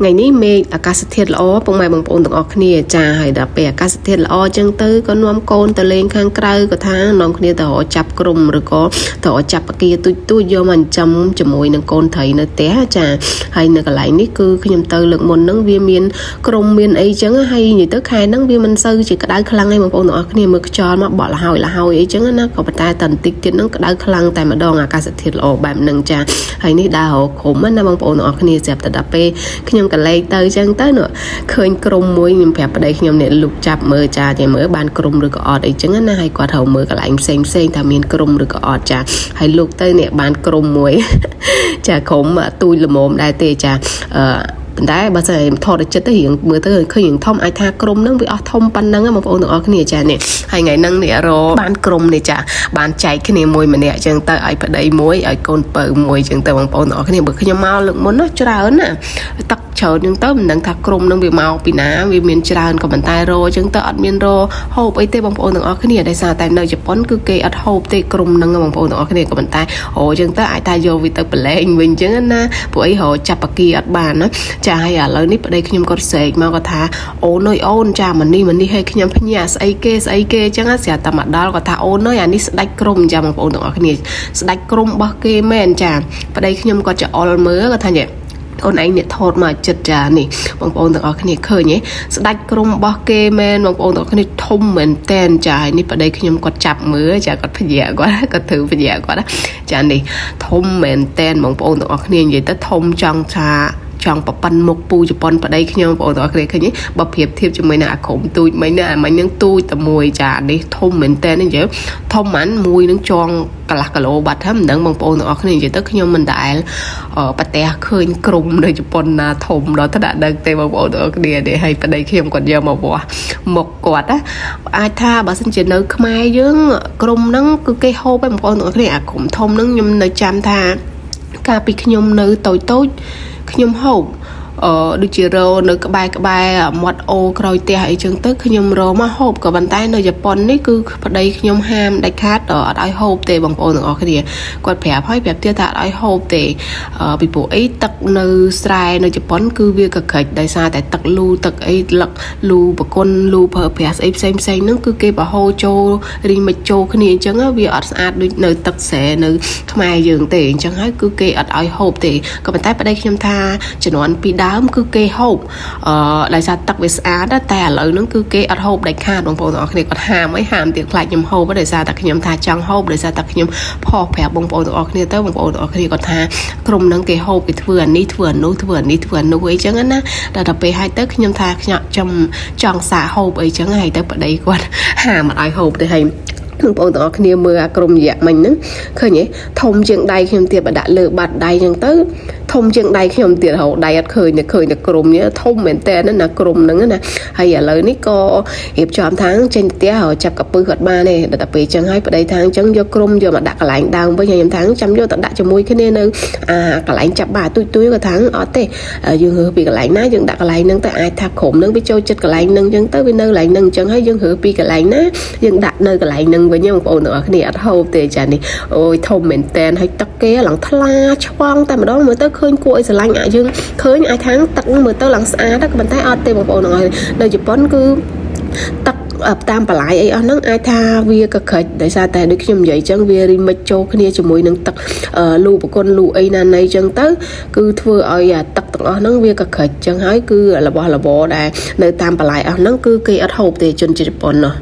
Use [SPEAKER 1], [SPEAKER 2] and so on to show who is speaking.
[SPEAKER 1] ថ្ងៃនេះមេឃអាកាសធាតុល្អពុកម៉ែបងប្អូនទាំងអស់គ្នាចាហើយដល់ពេលអាកាសធាតុល្អចឹងទៅក៏នាំកូនទៅលេងខាងក្រៅក៏ថានាំគ្នាទៅរកចាប់ក្រុមឬក៏ទៅរកចាប់អាគារទូចទូចយកមកចិញ្ចឹមជាមួយនឹងកូនត្រីនៅផ្ទះចាហើយនៅកន្លែងនេះគឺខ្ញុំទៅលើកមុនហ្នឹងវាមានក្រុមមានអីចឹងហើយនិយាយទៅខែហ្នឹងវាមិនសូវជាក្តៅខ្លាំងទេបងប្អូនទាំងអស់គ្នាមើលខ្យល់មកបក់លហើយលហើយអីចឹងណាក៏ប៉ុន្តែតន្តិចទៀតហ្នឹងក្តៅខ្លាំងតែម្ដងអាកាសធាតុល្អបែបហ្នឹងចាហើយនេះដើររកក្រុមណាបងប្អូនទាំងអស់គ្នាស្រាប់តែដល់ពេលខ្ញុំក៏លេខទៅចឹងទៅនោះឃើញក្រុមមួយខ្ញុំប្រាប់ប្តីខ្ញុំនេះលុកចាប់មើលចាតែមើលបានក្រុមឬក៏អត់អីចឹងណាហើយគាត់ត្រូវមើលកន្លែងផ្សេងផ្សេងថាមានក្រុមឬក៏អត់ចាហើយលុកទៅនេះបានក្រុមមួយ ចាក្រុមទូចល្មមដែរទេចាអឺប៉ុន្តែបើសិនថតចិត្តទៅរៀងមើលទៅឃើញរៀងធំអាចថាក្រុមហ្នឹងវាអស់ធំប៉ុណ្ណឹងបងប្អូនទាំងអស់គ្នាចានេះហើយថ្ងៃហ្នឹងនេះរបានក្រុមនេះចាបានចែកគ្នាមួយម្នាក់ចឹងទៅឲ្យប្តីមួយឲ្យកូនពៅមួយចឹងទៅបងប្អូនទាំងអស់គ្នាបើខ្ញុំមកលើកមុនណាច្រើនណាទឹកច្រើនចឹងទៅមិនដឹងថាក្រុមហ្នឹងវាមកពីណាវាមានច្រើនក៏ប៉ុន្តែរចឹងទៅអត់មានរហូបអីទេបងប្អូនទាំងអស់គ្នាដោយសារតែនៅជប៉ុនគឺគេអត់ហូបទេក្រុមហ្នឹងបងប្អូនទាំងអស់គ្នាក៏ប៉ុន្តែរចឹងទៅអាចថាយកវាទៅប្រឡែងវិញចឹងណាព្រោះអីរចាប់អាគាអត់បានណាចាហើយឥឡូវនេះប្តីខ្ញុំគាត់ស្រែកមកគាត់ថាអូនអើយអូនចាមនេះមនេះឲ្យខ្ញុំភ្ញាក់ស្អីគេស្អីគេចឹងស្រាប់តែមកដល់គាត់ថាអូនអើយអានេះស្ដាច់ក្រុមចាបងប្អូនទាំងអស់គ្នាស្ដាច់ក្រុមរបស់គេមែនចាប្តីខ្ញុំគាត់จะអល់មើលគាត់ថាញ៉ែអូនឯងអ្នកថតមកចិត្តចានេះបងប្អូនទាំងអស់គ្នាឃើញទេស្ដាច់ក្រុមរបស់គេមែនបងប្អូនទាំងអស់គ្នាធំមែនតែនចាហើយនេះប្តីខ្ញុំគាត់ចាប់មើលចាគាត់ភ្ញាក់គាត់គាត់ធ្វើភ្ញាក់គាត់ចានេះធំមែនតែនបងប្អូនទាំងអស់គ្នានិយាយទៅធំចង់ថាចង់ប្រប៉ិនមុខពូជប៉ុនប្តីខ្ញុំបងប្អូនទាំងអស់គ្នាឃើញទេបើប្រៀបធៀបជាមួយនឹងអាក្រុមទូចមិញណាអាមិញនឹងទូចតែមួយចានេះធំមែនតើនេះនិយាយធំហ្មងមួយនឹងចងកន្លះគីឡូបាត់ហ្នឹងមិនដឹងបងប្អូនទាំងអស់គ្នានិយាយទៅខ្ញុំមិនដែលប្រទះឃើញក្រុមនៅជប៉ុនណាធំដល់ថ្នាក់ដឹងទេបងប្អូនទាំងអស់គ្នានេះហើយប្តីខ្ញុំគាត់យកមកវាស់មុខគាត់ណាអាចថាបើសិនជានៅខ្មែរយើងក្រុមហ្នឹងគឺគេហូបឯងបងប្អូនទាំងអស់គ្នាអាក្រុមធំហ្នឹងខ្ញុំនៅចាំថាកាលពីខ្ញុំនៅតូចតូចខ្ញុំហូបអឺដូចជារនៅក្បែរក្បែរមាត់អូក្រោយផ្ទះអីចឹងទៅខ្ញុំរមកហូបក៏ប៉ុន្តែនៅជប៉ុននេះគឺប្តីខ្ញុំហាមដាច់ខាតអត់ឲ្យហូបទេបងប្អូនទាំងអស់គ្នាគាត់ប្រាប់ហើយប្រាប់ទៀតថាអត់ឲ្យហូបទេពីព្រោះអីទឹកនៅស្រែនៅជប៉ុនគឺវាកក្រិចដោយសារតែទឹកលូទឹកអីលឹកលូប្រគុណលូប្រើប្រាស់ស្អីផ្សេងផ្សេងហ្នឹងគឺគេបង្ហូរចូលរីមិចចូលគ្នាអញ្ចឹងវាអត់ស្អាតដូចនៅទឹកស្រែនៅខ្មែរយើងទេអញ្ចឹងហើយគឺគេអត់ឲ្យហូបទេក៏ប៉ុន្តែប្តីខ្ញុំថាជំនាន់ពីដើមគឺគេហូបអឺដោយសារទឹកវាស្អាតតែឥឡូវហ្នឹងគឺគេអត់ហូបដាច់ខាតបងប្អូនទាំងអស់គ្នាគាត់ហាមអីហាមទៀតខ្លាចខ្ញុំហូបដោយសារតែខ្ញុំថាចង់ហូបដោយសារតែខ្ញុំផុសប្រាប់បងប្អូនទាំងអស់គ្នាទៅបងប្អូនទាំងអស់គ្នាគាត់ថាក្រុមហ្នឹងគេហូបគេធ្វើអានេះធ្វើអានោះធ្វើអានេះធ្វើអានោះអីចឹងណាដល់ទៅពេលហើយទៅខ្ញុំថាខ្ញុំចំចង់សាកហូបអីចឹងហើយទៅប្តីគាត់ហាមអត់ឲ្យហូបទេហើយបងប្អូនទាំងអស់គ្នាមើលអាក្រុមយៈមិញហ្នឹងឃើញទេធំជាងដៃខ្ញុំទៀតបើដាក់លើបាត់ដៃចឹងទៅធំជាងដៃខ្ញុំទៀតរហូតដៃអត់ឃើញតែឃើញតែក្រុមនេះធំមែនតើណាក្រុមហ្នឹងណាហើយឥឡូវនេះក៏រៀបចំថាងចេញទៅផ្ទះចាប់កពឹសគាត់បានទេដល់តែពេលចឹងហើយប្តីថាងចឹងយកក្រុមយកមកដាក់កន្លែងដើមវិញហើយខ្ញុំថាងចាំយកទៅដាក់ជាមួយគ្នានៅអាកន្លែងចាប់បាទូចទូចគាត់ថាងអត់ទេយើងរើសពីកន្លែងណាយើងដាក់កន្លែងហ្នឹងទៅអាចថាក្រុមហ្នឹងវាចូលចិត្តកន្លែងហ្នឹងចឹងទៅវានៅកន្លែងហ្នឹងចឹងហើយយើងរើសពីកន្លែងណាយើងដាក់នៅកន្លែងហ្នឹងវិញបងប្អូនទាំងអស់គ្នាអត់ហូបទេចានេះអូយធំមែនតែនហើយទឹកគេឡើងថ្លាឆ្វង់តែម្ដងមើលទៅឃើញគួរឲ្យស្រឡាញ់អាចយើងឃើញអាចថាងទឹកមើលទៅឡើងស្អាតក៏ប៉ុន្តែអត់ទេបងប្អូនទាំងអស់នៅជប៉ុនគឺទឹកតាមបន្លាយអីអស់ហ្នឹងអាចថាវាកក្រិចដោយសារតែដូចខ្ញុំនិយាយចឹងវារីមិចចូលគ្នាជាមួយនឹងទឹកលូប្រគុណលូអីណាណីចឹងទៅគឺធ្វើឲ្យអាទឹកទាំងអស់ហ្នឹងវាកក្រិចចឹងហើយគឺរបស់របរដែលនៅតាមបន្លាយអស់ហ្នឹងគឺគេអត់ហូបទេជនជាតិជប៉ុនណោះ។